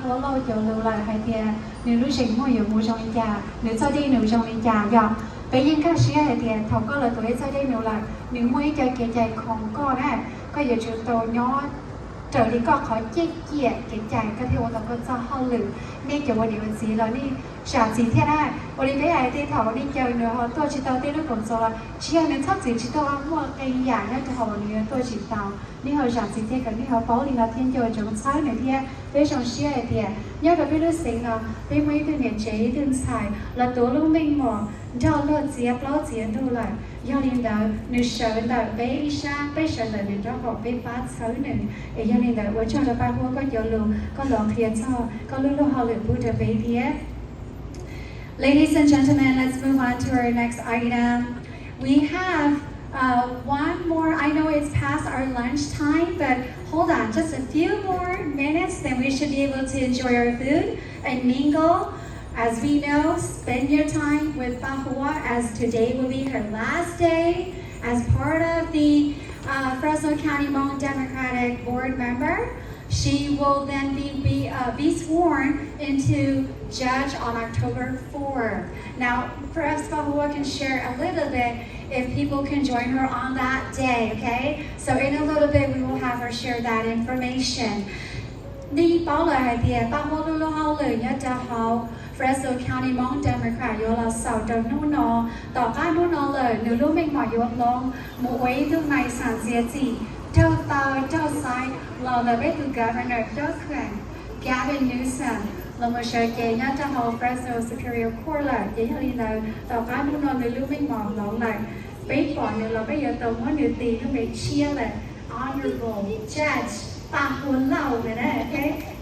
Ua lauj cov lus lawm hais tias nws lub zeem muag yuav mus zoo li cas, nws txoj dej num zoo li cas yom. Peb yeej nkag siab hais tias thaum koj los tuav ib txoj dej num lawm, nws muaj ib co kev cai khoom koj na, koj yuav tsum tau nyob raws li koj qhov ciaj ciam kev cai koj thiaj ua tau koj txoj hauj lwm. Nej cov ua niam ua txiv los nej zam txim thiab na. Ua li peb hais tias thaum nej caw nws ho tuaj tsis tau tej lub koom txoos los tsis yog nws txhob txwm tsis tuaj, muaj qee yam nyob rau hauv nws yuav tuaj tsis tau. Nej ho zam txim thiab kom nej ho paub li no thiab nco ntsoov txhawb nws thiab. Peb zoo siab hais tias nyob rau peb lub xeev no peb muaj ib tug niam tsev ib tug ntxhais los tuav lub meej mom nrog luag txiav plaub txiav ntug lawm. Yog li ntawd nws sawv ntawm peb ib sab, peb sawv ntawm nws nraub qaum, peb pab txhawb nws. Es yog li ntawd ua tsaug rau Paj Huab koj cov lus koj los qhia txog koj lub luag hauj lwm pub rau peb thiab. Ladies and gentlemen, let's move on to our next item. We have uh, one more. I know it's past our lunch time, but hold on just a few more minutes, then we should be able to enjoy our food and mingle. As we know, spend your time with Paj Huab, as today will be her last day as part of the uh, Fresno County Hmong Democratic Board member. She will then be, be, uh, be sworn into judge on October fourth. Now, perhaps Paj Huab can share a little bit if people can join her on that day, okay? So in a little bit, we will have her share that information. Nej paub lawm hais tias Paj Huab lub luag hauj lwm nyob rau hauv Fresno County Hmong Democrat yuav los xaus rau hnub no. Tom qab hnub no lawm nws lub meej mom yuav hloov mus ua ib tug mais xas txiav txim raug taw raug xaiv los ntawm peb tus governor cob kheem Gavin Newsom los mus sawv cev nyob rau hauv Fresno Superior Court lawm. Ces yog li ntawd tom qab hnub no nws lub meej mom hloov lawm, peb pom nws los peb yuav tau muab nws tis lub npe tshiab lawm, Honorable Judge Paj Huab Lauj na.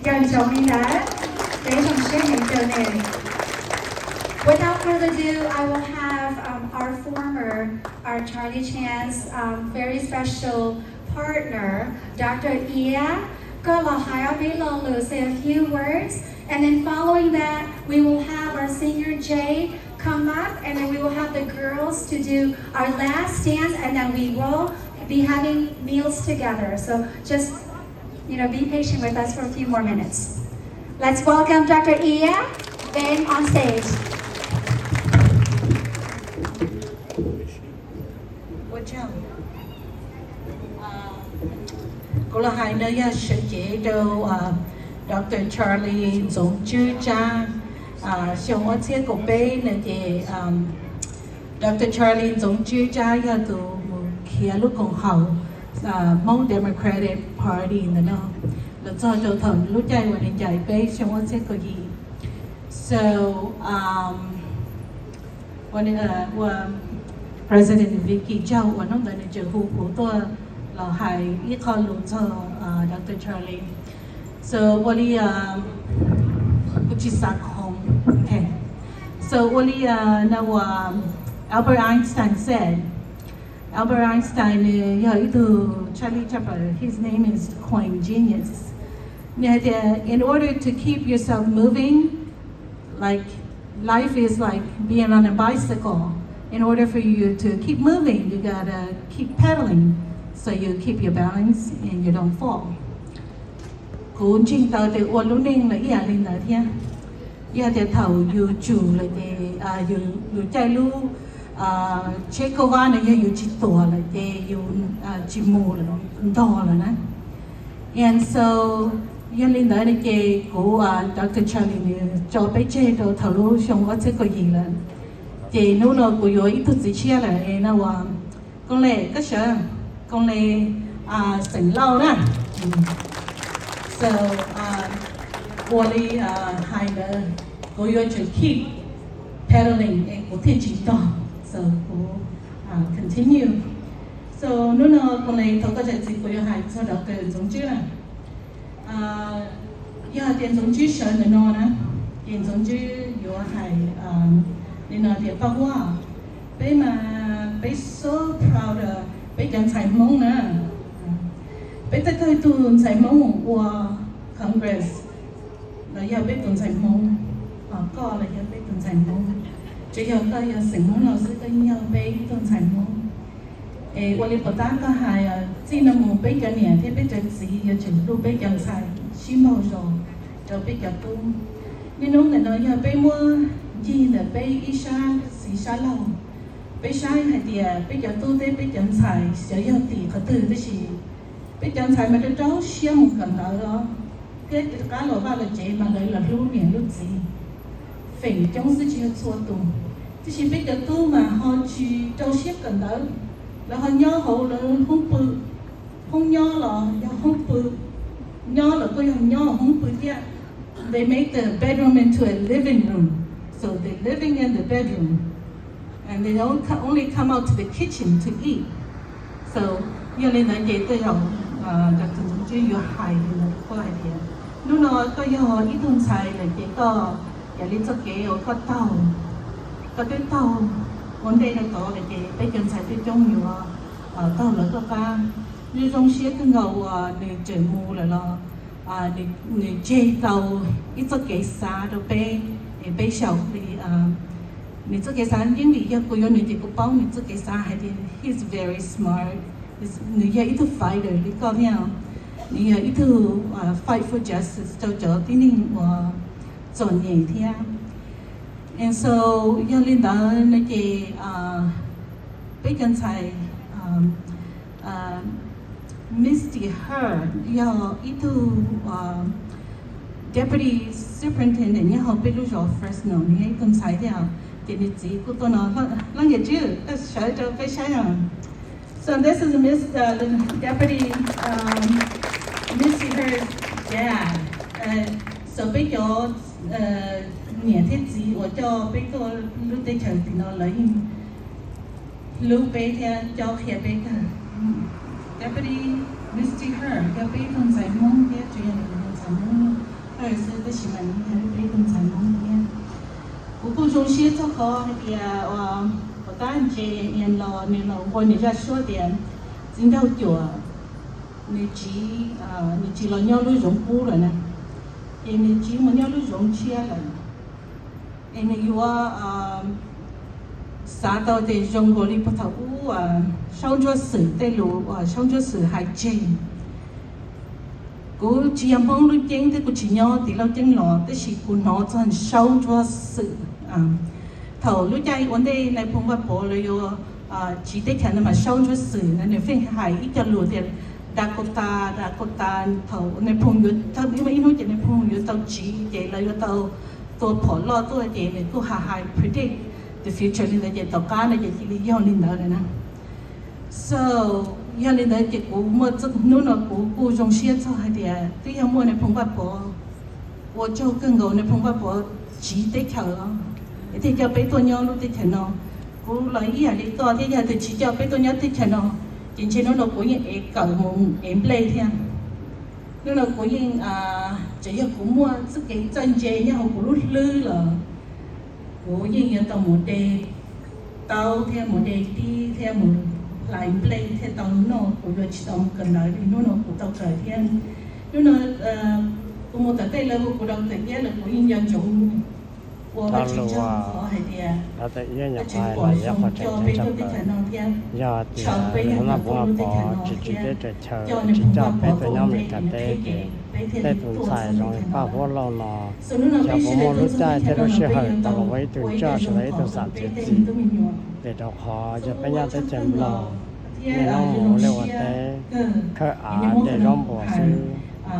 Nco ntsoov li ntawd, peb zoo siab heev rau nws. Without further ado, I will have um, our former, our Charlie Chan's um, very special partner, Doctor Ia, koj los hais ob peb lo lus, say a few words, and then following that, we will have our senior Jay come up, and then we will have the girls to do our last dance, and then we will be having meals together. So just, you know, be patient with us for a few more minutes. Let's welcome Doctor Ia Veng on stage. Ua tsaug. Kuv los hais no yog sawv cev rau Doctor Charlie Ntxoov Tswb Tsab. Xyoo ob txhiab kaum peb no ces Doctor Charlie Ntxoov Tswb Tsab yog tus mus khiav lub koom haum Hmong Democratic Party ntawm no los txog rau thaum lub caij uas nws ncaim peb xyoo ob txhiab kaum yim. So, ua President Vicky tsaug uas hnub ntawd nws tseem hu kuv tuaj los hais ib qho lus txog Doctor Charlie. So ua li, kuv tsis xav khoov. So ua li no uas Albert Einstein said, Albert Einstein nws yog ib tug tshaj lij tshaj plaws, his name is coin genius. Nws hais tias, in order to keep yourself moving, like life is like being on a bicycle. In order for you to keep moving, you gotta keep pedaling so you keep your balance and you don't fall. Kuv ntseeg tau tias ua lub neej los ib yam li ntawd thiab. Yog tias thaum yus tsum lawm ces yus caij lub tsheb kauj vab no yog yus tsis tuam lawm ces yus tsis mus lawm, ntog lawm na. And so yog li ntawd no ces kuv, Doctor Charlie nws tso peb tseg rau thaum lub xyoo ob txhiab kaum yim lawm. Ces hnub no kuv yuav ib tug txiv tshiab lawm no uas Koob Lee, koj sawv, Koob Lee xeem Lauj na. So ua li hais ntawd, kuv yuav tsum keep pedaling es kuv thiaj tsis ntog. So kuv continue. So hnub no Koob Lee, thov koj zam txim, kuv yuav hais txog Doctor Ntxoov Tswb na. Yog tias Ntxoov Tswb sawv ntawm no na, ces Ntxoov Tswb yuav hais li no tias, Paj Huab, peb mas peb so proud of peb cov ntxhais Hmoob na. Peb twb tau ib tug ntxhais Hmoob mus ua Congress los yog peb tus ntxhais Hmoob, koj los yog peb tus ntxhais Hmoob, tsuas yog koj yog xeem Hmoob no xwb, koj yeej yog peb ib tug ntxhais Hmoob. Es ua li puas tab koj hais, txij no mus peb cov niam thiab peb cov txiv yuav tsum hlub peb cov ntxhais sib npaug zos. rau peb cov tub. Niaj hnub ntawm no yog peb muab ncig ntawm peb ib sab txiv sab laug, peb saib hais tias peb cov tub thiab peb cov ntxhais xyov yog tim qhov twg, tab sis peb cov ntxhais mas rau rau siab mus kawm ntawv os, thiab rov qab los vaj los tsev mas lawv los hlub niam hlub txiv. Feem coob xwb tsis yog txhua tus, tab sis peb cov tub mas ho tsis rau siab kawm ntawv, lawv ho nyob hauv lawv hoob pw, hoob nyob los yog hoob pw, nyob los kuj yog nyob hauv hoob pw thiab. They make the bedroom into a living room, so they living in the bedroom, and they don't co- only come out to the kitchen to eat. So yog li ntawd ces tej zaum doctor Ntxoov Tswb yuav hais li ntawd rau koj hais tias hnub no koj yog ib tug ntxhais lawm ces koj, yam li txoj kev uas koj taug, koj twb taug ua ntej rau tod lawm ces peb cov ntxhais twb coob yuav taug lawv koj qab. Zoo zoo siab kawg nkaus uas nws tseem mus lawm los nws tseg tau ib txoj kev xav rau peb, es peb xyaum li nws txoj kev xav. Yeej vim yog kuv yuav nws ces kuv paub nws txoj kev xav hais tias he's very smart, nws yog ib tug fighter li koj thiab, nws yog ib tug fight for justice rau cov tib neeg uas txom nyem thiab. And so yog li ntawd no ces peb cov ntxhais, Misty Her yog ib tug deputy superintendent nyob hauv peb lub zos Fresno, nws yog ib tug ntxhais thiab, ces nws txiv kuj tuaj no. Leej yawm tswb, sawv rau peb saib os. So this is Miss Deputy Misty Her's dad. So peb cov niam thiab txiv uas coj peb tuaj lub teb chaws tim no lawv yeej hlub peb thiab cob qhia peb kawg. Deputy Misty Her yog peb ib tug ntxhais Hmoob thiab tsis yog ntxhais Hmoob, Her xwb tab sis mas nws yog peb ib tug ntxhais Hmoob thiab. Kuv kuj zoo siab txog qhov hais tias uas puas tab ntse los nws los ua nws zaj suab tias Txiv Nraug Cuam nws tsiv, nws tsis los nyob lub zoov qub lawm na, ces nws tsiv mus nyob lub zoov tshiab lawm. Es nws yuav xav tau tias zoo nkaus li puag thaum ub Saub Ntsuab Xwm tej lus uas Saub Ntsuab Xwm hais tseg. Kuv tsis yog Hmoob lub ceeb thiab kuv tsis nyob tim Lauj Ceeb los tab sis kuv hnov txog Saub Ntsuab Xwm. Thaum lub caij ua ntej Nais Phoo Vaj Pov lawv yuav tsiv teb chaws no mas Saub Ntsuab Xwm na nws pheej hais ib co lus tias Dakota, Dakota. Thaum Nais Phoo yuav, ib hnub ces Nais Phoo yuav tau tsiv ces lawv yuav tau tua phom loj tuaj ces nws kuj hais hais predict the future li ntawd ces tom qab no ces cia li yog li ntawd lawm na. So yog li ntawd ces kuv muaj, hnub no kuv kuj zoo siab txog hais tias twb yog muaj Nais Phoo Vaj Pov ua tsaug kawg nkaus, Nais Phoo Vaj Pov tsiv teb chaws os, es thiaj coj peb tuaj nyob lub teb chaws no. Kuv los ib yam li koj thiab, yog tias tsis coj peb tuaj nyob teb chaws no ces ntshe hnub no kuv yeej ev kawm mus ev nplej thiab. Hnub no kuv yeej, txawm yog kuv muaj txoj kev txawj ntse nyob hauv kuv lub hlwb los kuv yeej yuav tau mus de taub thiab mus de tib thiab mus hlais nplej thiab tau noj, kuv yuav tsis tau mus kawm ntawv li hnub no kuv tau kawm thiab. Hnub no kuv mus tom tej lawv hu kuv rau kawm thiab los kuv yeej nco ntsoov ua Vajtswv tsaug qhov hais tias Vajtswv pom zoo coj peb tuaj teb chaws no thiab, tshawb peb yog nyob tuaj lub teb chaws no thiab coj nws pub pab pov tuaj ua ntej nws qhib kev peb thiaj li tuaj txog teb chaws no. Xws hnub no peb sawv daws tuaj txog teb chaws no peb yuav tau ua ib tug ntsaj sawv daws ib tug xam txim txim, vim rau qhov yog peb nyob teb chaws Nplog, niaj hnub mus ua liaj ua teb, khawb av, de zaub npua xwb,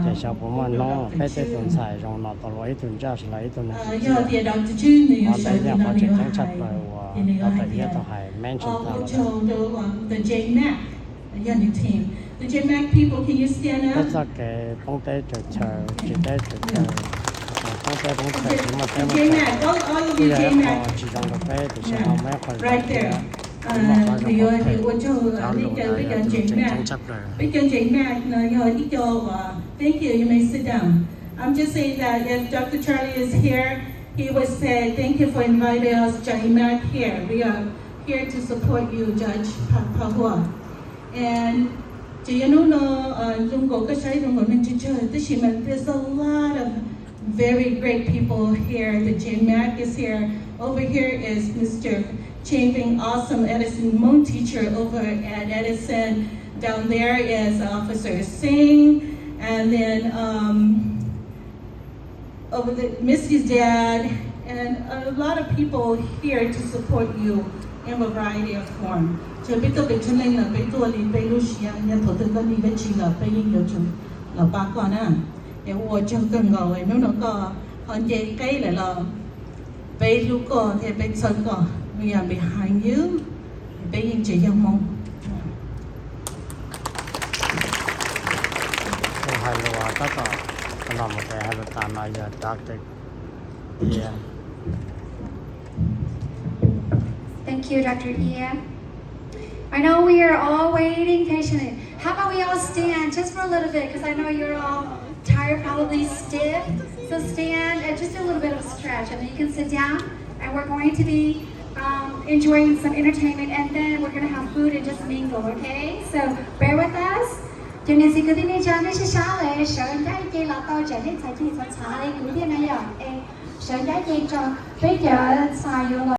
ces xyov puas muaj hnub peb tej tus ntxhais zoo no tau ua ib tug ntsaj sawv daws ib tug neeg txim txim. Qhov ntawd yog qhov tseem ceeb tshaj plaws uas Doctor Iab tau hais mention tag los. Peb txoj kev poob teb raws chaw, tsiv teb raws chaw, poob teb poob chaw, tsis muaj teb muaj chaw, kuj yog ib qho tsis zoo rau peb tiam sis ho muaj ib qho zoo thiab. Kuv muaj qhov zoo qhov phem, cov lus ntawd yog tus lus tseem ceeb tshaj plaws. Thank you. You may sit down. I'm just saying that if Doctor Charlie is here, he would say, "Thank you for inviting us, Judge Mack, here. We are here to support you, Judge Pa- Pahua." And ces yog hnub no zoo nkaus koj saib zoo nkaus neeg tsawg tsawg, tab sis mas there's a lot of very great people here. The J Mac is here. Over here is Mister Ching Ping, awesome Edison Hmong teacher over at Edison. Down there is Officer Singh, and then um, over the, miss you, Dad, and a lot of people here to support you in a variety of form. Ces peb tuaj pem Tshwj Leej lawm, peb tuaj li peb lub siab, yog thaum twg koj nyiam dab tsi los peb yeej yuav tsum los pab koj na. Es ua tsaug kawg nkaus, hnub no koj ho nce qeb lawm los peb hlub koj thiab peb txhawb koj. We are behind you. Peb yeej tsis yog Hmoob. Hais lus tab tom los mus hais lus tas no yog Doctor Ia. Thank you, Doctor Ia. I know we are all waiting patiently. How about we all stand just for a little bit, because I know you're all tired, probably stiff. So stand and just do a little bit of stretch, and then you can sit down. And we're going to be um, enjoying some entertainment, and then we're going to have food and just mingle, okay? So bear with us. Cov niam txiv kwv tij neej tsa, nej sib sab lawm, sawv ncaj ib ce los tau, tsam nej txhais tes txhais taw li kuv thiab na yom. Es sawv ncaj ib ce tso, peb cov